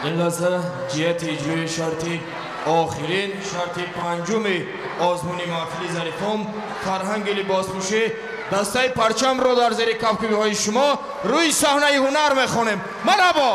Ин лаҳза ҷиҳати иҷрои шарти охирин, шарти панҷуми озмуни маҳфили зарифон фарҳанги либоспӯшӣ дастаи парчамро дар зери кафкӯбиҳои шумо рӯи саҳнаи ҳунар мехонем. Марҳабо!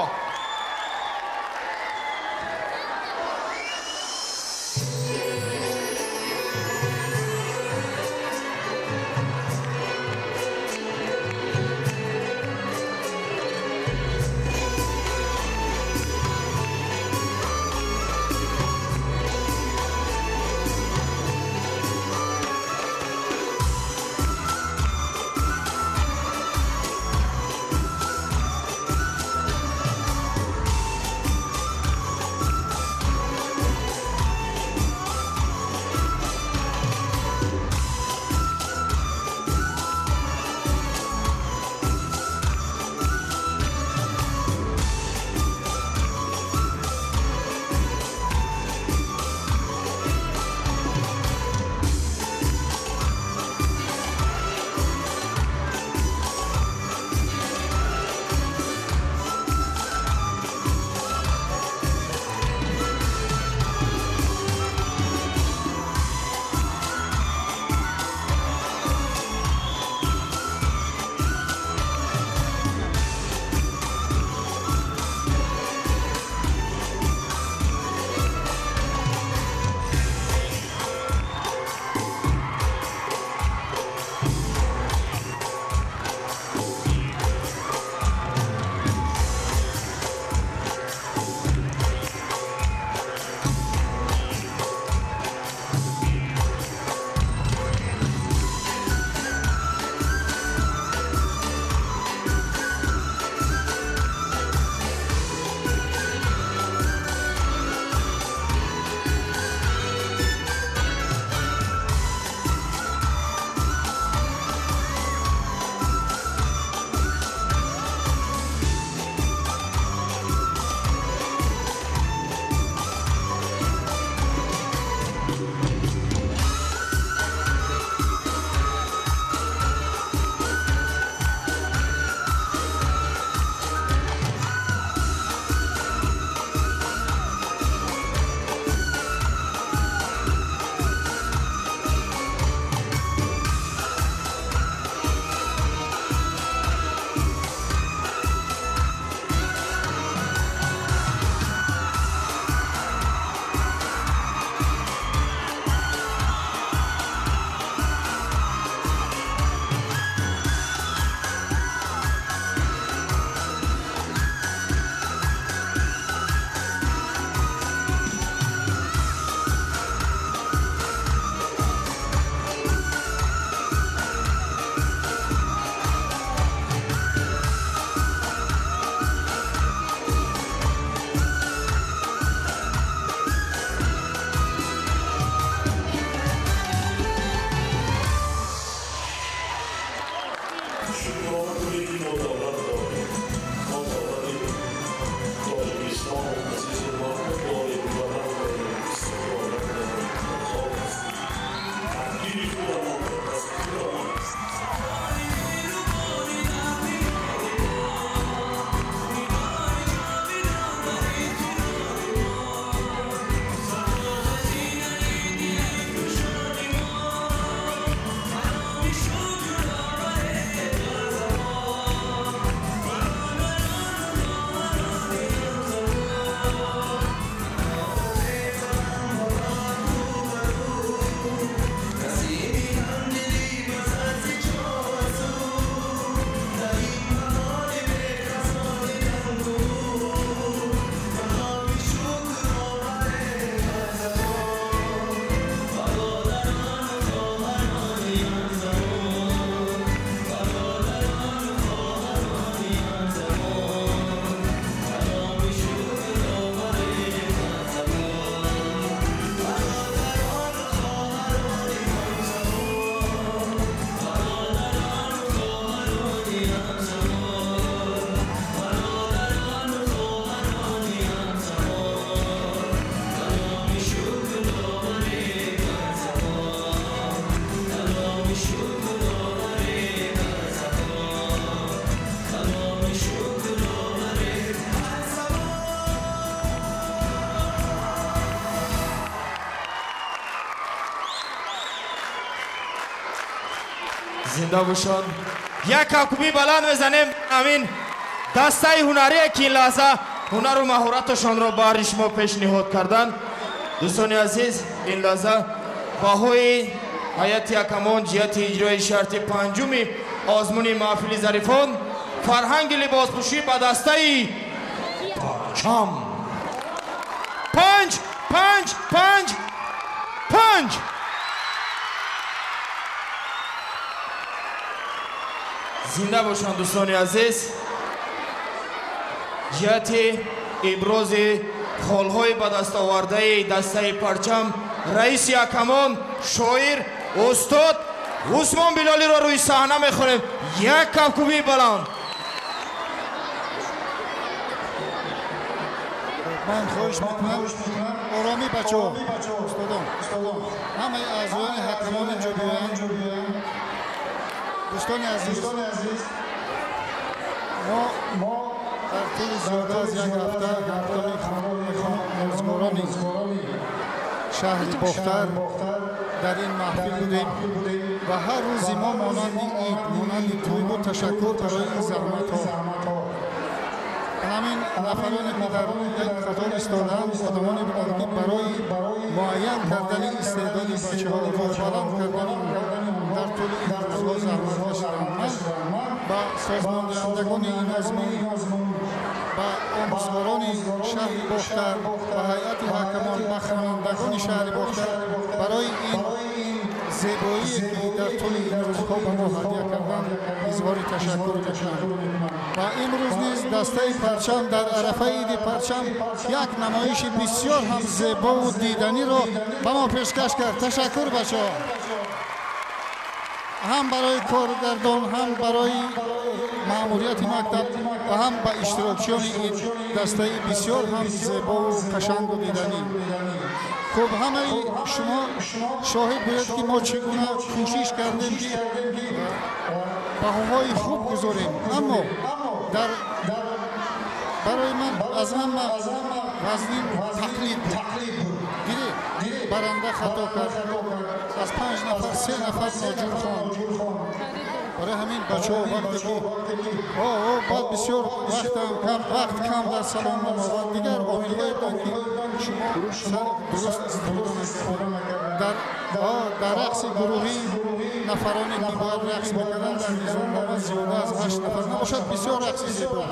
Зинда бошанд. Як кафкӯбии баланд мезанем ҳамин дастаи ҳунарие, ки ин лаҳза ҳунару маҳораташонро баҳри шумо пешниҳод карданд. Дӯстони азиз, ин лаҳза баҳои ҳайати ҳакамон ҷиҳати иҷрои шарти панҷуми озмуни маҳфили зарифон фарҳанги либоспӯшӣ ба дастаи парчам 5 5 5 5. Зинда бошанд дӯстони азиз. Ҷиҳати ибрози холҳои ба даст овардаи дастаи парчам раиси ҳакамон шоир устод Усмон Билолиро рӯи саҳна мехонем. Як кафкӯбии баланд. Ман хоҳиш мекунам оромӣ бачаҳо, устодон, ҳамаи аъзоёни ҳакамон инҷо биёянд. Дӯстони азиз, мо дар тӯли зиёда аз як ҳафта ҳамкори омӯзгорони шаҳри Бохтар дар ин маҳфил будем ва ҳар рӯзи мо монанди ид, монанди тӯй буд. Ташаккур барои ин заҳматҳо. Ҳамин нафароне ки дар як қатор истодаанд, одамоне буданд, ки барои муайян кардани истеъдоди бачаҳо, роҳбаланд кардани онҳо дар тӯли ин рӯзҳо заҳмат кашиданд. Ман ба созмондиҳандагони ин озмун, ба омӯзгорони шаҳри Бохтар, ба ҳайати ҳакамон, ба хонандагони шаҳри Бохтар барои ин зебоие, ки дар тӯли ин рӯзҳо ба мо ҳадя карданд, изҳори ташаккур мекунам. Ва имрӯз низ дастаи парчам дар арафаи иди парчам як намоиши бисёр ҳам зебову диданиро ба мо пешкаш кард. Ташаккур, бачаҳо, ҳам барои коргардон, ҳам барои маъмурияти мактаб ва ҳам ба иштирокчиёни ин дастаи бисёр ҳам зебову қашангу диданӣ. Хуб, ҳамаи шумо шоҳид будед, ки мо чӣ гуна кӯшиш кардем, ки баҳоҳои хуб гузорем, аммо дар барои ман аз ҳама вазнин тақлид буд. Дидед, баранда хато кард, аз 5 нафар 3 нафар ноҷур хонд. Барои ҳамин бачаҳо, вақте ки баъд бисёр вақтам кам, вақт кам дар саломнома ва дигар омилҳое буданд, ки шумо дуруст истифода накардед. Дар рақси гурӯҳӣ нафароне, ки бояд рақс мекарданд, дар низомнома зиёда аз 8 нафар набошад. Бисёр рақси зебо,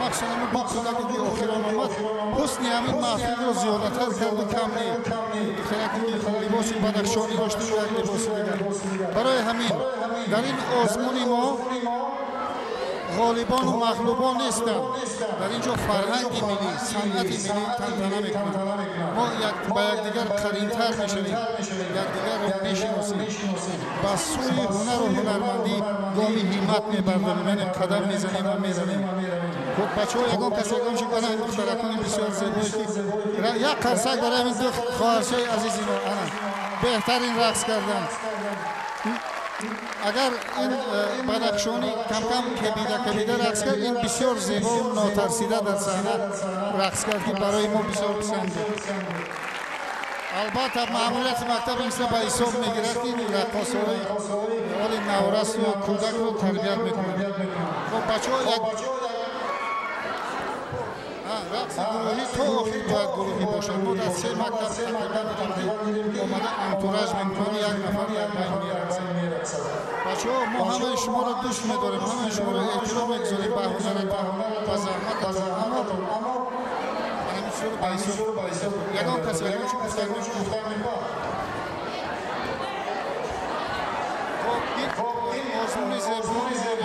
махсусан ҳамин ду кӯдаке, ки охирон омад, ҳусни ҳамин маҳфилро зиёдатар карду кам не. Духтараке, ки либоси бадахшонӣ дошту, як либоси дигар. Барои ҳамин дар ин озмуни мо ғолибону мағлубон нестанд. Дар ин ҷо фарҳанги миллӣ, санъати миллӣ тантана мекунад. Мо ба якдигар қаринтар мешавем, якдигарро мешиносем, ба сӯи ҳунару ҳунармандӣ гоми ҳиммат мебардорем, яъне қадам мезанем ва меравем. Хуб, бачаҳо, ягон кас ягон чи? Ана духтаракони бисёр зебое, ки як қарсак барои ҳамин ду хоҳарчаи азизи мо. Ана беҳтарин рақс карданд. Агар ин бадахшонӣ камкам кабида кабида рақс кард, ин бисёр зебову нотарсида дар саҳна рақс кард, ки барои мо бисёр писанд буд. Албатта, маъмурияти мактаб ин чиза ба ҳисоб мегирад, ки раққосҳои ҳоли наврасу кӯдакро тарбият мекунад. Хоб, бачаҳо, як рақси гурӯҳӣ то охир бояд гурӯҳӣ бошад. Мо дар се мактаб тақрибан дидем, ки омада антураж мекунанд, як нафар дар байн мерақсад. Бачаҳо, мо ҳамаи шуморо дӯст медорем, ҳамаи шуморо эҳтиром мегузорем ба ҳунаратон, ба заҳмататон, аммо ҳамин чизро ба ҳисоб. Ягон кас ягон чи гуфтан мехоҳад? Хоб, ин озмуни зебо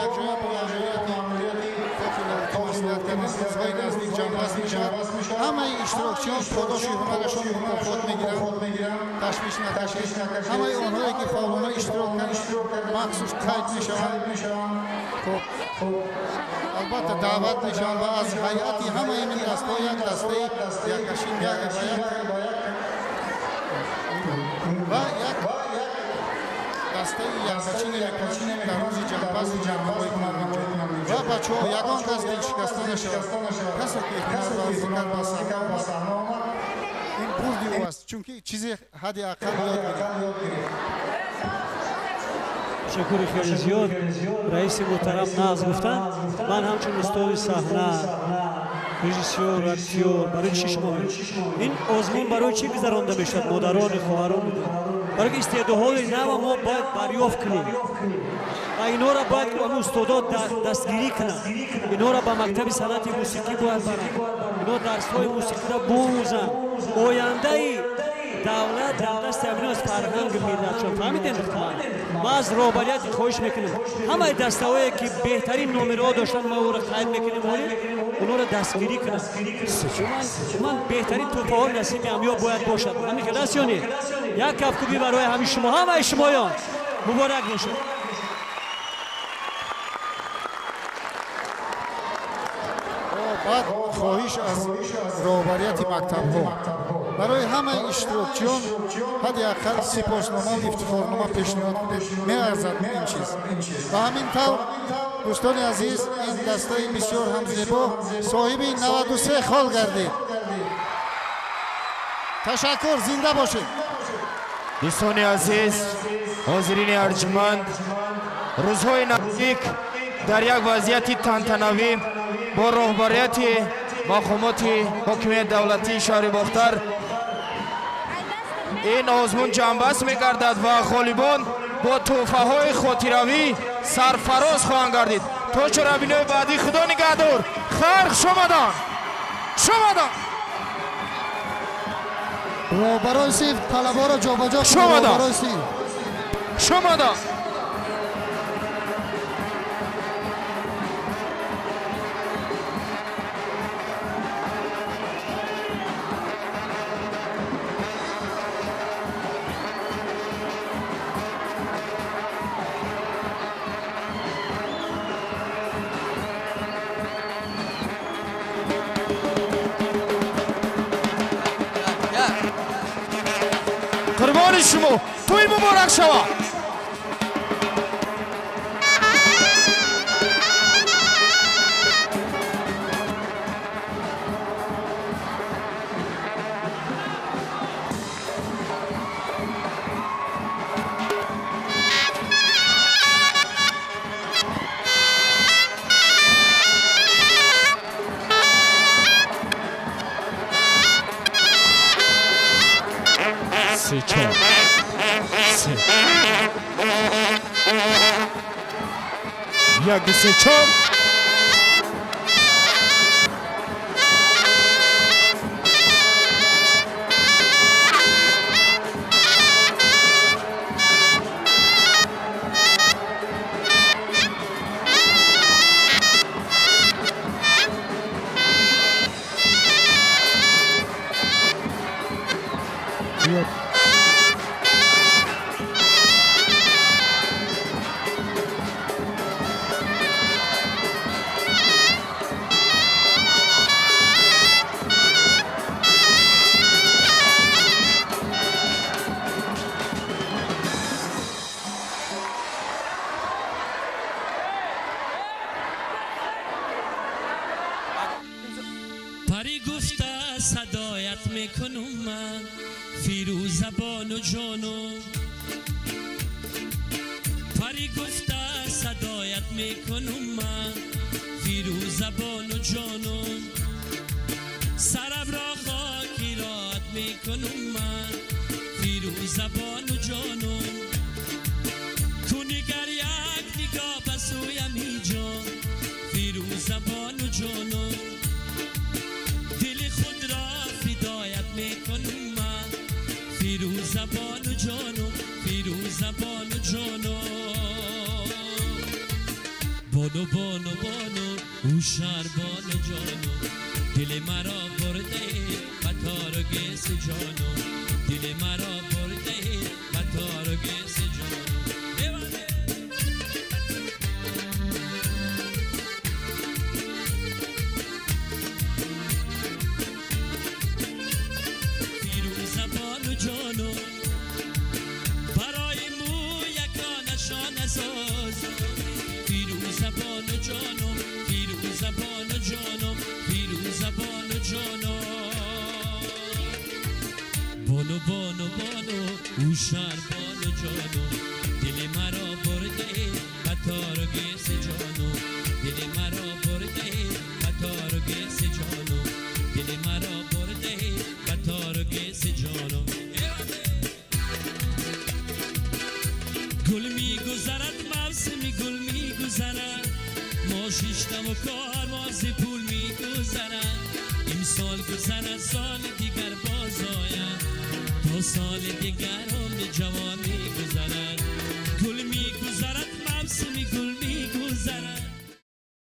якҷоя бо маъмурияти Кохи Лоҳутӣ маслиҳат кардем, рӯзҳои наздик ҷамъбаст мешавад. Ҳамаи иштирокчиён подоши ҳунарашон мукофот мегиранд, ташвиш накашед. Ҳамаи онҳое, ки фаъолона иштирок карданд, махсус қайд мешаванд. Хуб, албатта, даъват мешаванд ва аз ҳайати ҳамаи ин дастаҳо як дастаи яккашин ва як дастаи яккачине мекунанд, дар рӯзи ҷамъбаст ҷамънамоӣ кунанд. Ва бачаҳо, ягон кас дилшикаста нашавад. Касе ки ҳунарварзӣ кард, ба саҳна омад, ин бурди ӯ аст, чунки чизе ҳадди ақал ёд гирифт. Ташаккури хеле зиёд. Раиси муҳтарам нағз гуфтанд. Ман ҳамчун устоди саҳна, режиссёр, актёр, барои чӣ шумо ин озмун барои чӣ гузаронда мешавад? Модарони, хоҳарон, барои ки истеъдодҳои нава мо бояд барёфт кунем ва инҳоро бояд устодо дастгирӣ кунанд. Инҳоро ба мактаби санъати мусиқӣ бояд баранд, инҳо дарсҳои мусиқиро биомӯзанд. Ояндаи давлат дар дасти ҳаминост, фарҳанги миллатшон. Фаҳмидем? Ма аз роҳбарияти хоҳиш мекунем, ҳамаи дастаҳое ки беҳтарин номерҳо доштанд, ма ӯро қайд мекунем, ҳоле онҳоро дастгирӣ кунам. Ман беҳтарин тӯҳфаҳо насиби ҳамё бояд бошад. Ҳамин хел аст ё не? Як кафкӯбӣ барои ҳамин шумо, ҳамаи шумоён муборак бошад. Баъд хоҳиш аз роҳбарияти мактабҳо барои ҳамаи иштирокчиён ҳадди ақал сипоснома ва ифтихорнома пешниҳод кунед, меарзад ин чиз. Ва ҳамин тавр, дӯстони азиз, ин дастаи бисёр ҳам зебо соҳиби 93 хол гардид. Ташаккур, зинда бошед. Дӯстони азиз, ҳозирини арҷманд, рӯзҳои наздик дар як вазъияти тантанавӣ бо роҳбарияти мақомоти ҳокимияти давлатии шаҳри Бохтар ин озмун ҷамъбаст мегардад ва ғолибон бо тӯҳфаҳои хотиравӣ сарфароз хоҳанд гардид. То чорабинои баъдӣ Худо нигаҳдор. Хайр, хушомадан, хушомадан. Роҳбарои синф талабаро ҷобаҷо хушомадан, хушомадан. Қурбони шумо, тӯй муборак шавад. Се, чор, се, як, ду, се, чор. پری گفته صدایت میکنم من فیروزه بانو جانو، پری گفته صدایت میکنم من فیروزه بانو جانو، سرم را خاکی رات میکنم من فیروزه بانو جانو، کنیگر یک نگاه به سویم جان فیروزه بانو جانو، فیروزه بانو جانو، فیروزه بانو جانو، بانو بانو بانو او شهر بانو جانو، دل مرا برده قطار و گیس جانو، دل مرا برده قطار و گیس جانو. جانو برای مو یکانشان ساز، فیروزه بانو جانو، فیروزه بانو جانو، فیروزه بانو جانو، بانو بانو بانو او شهر بانو جانو، دل مرا برده پرواز پول میگذرد، امسال گذرد سال دیگر باز آید، تا سال دیگر عمر جوان میگذرد.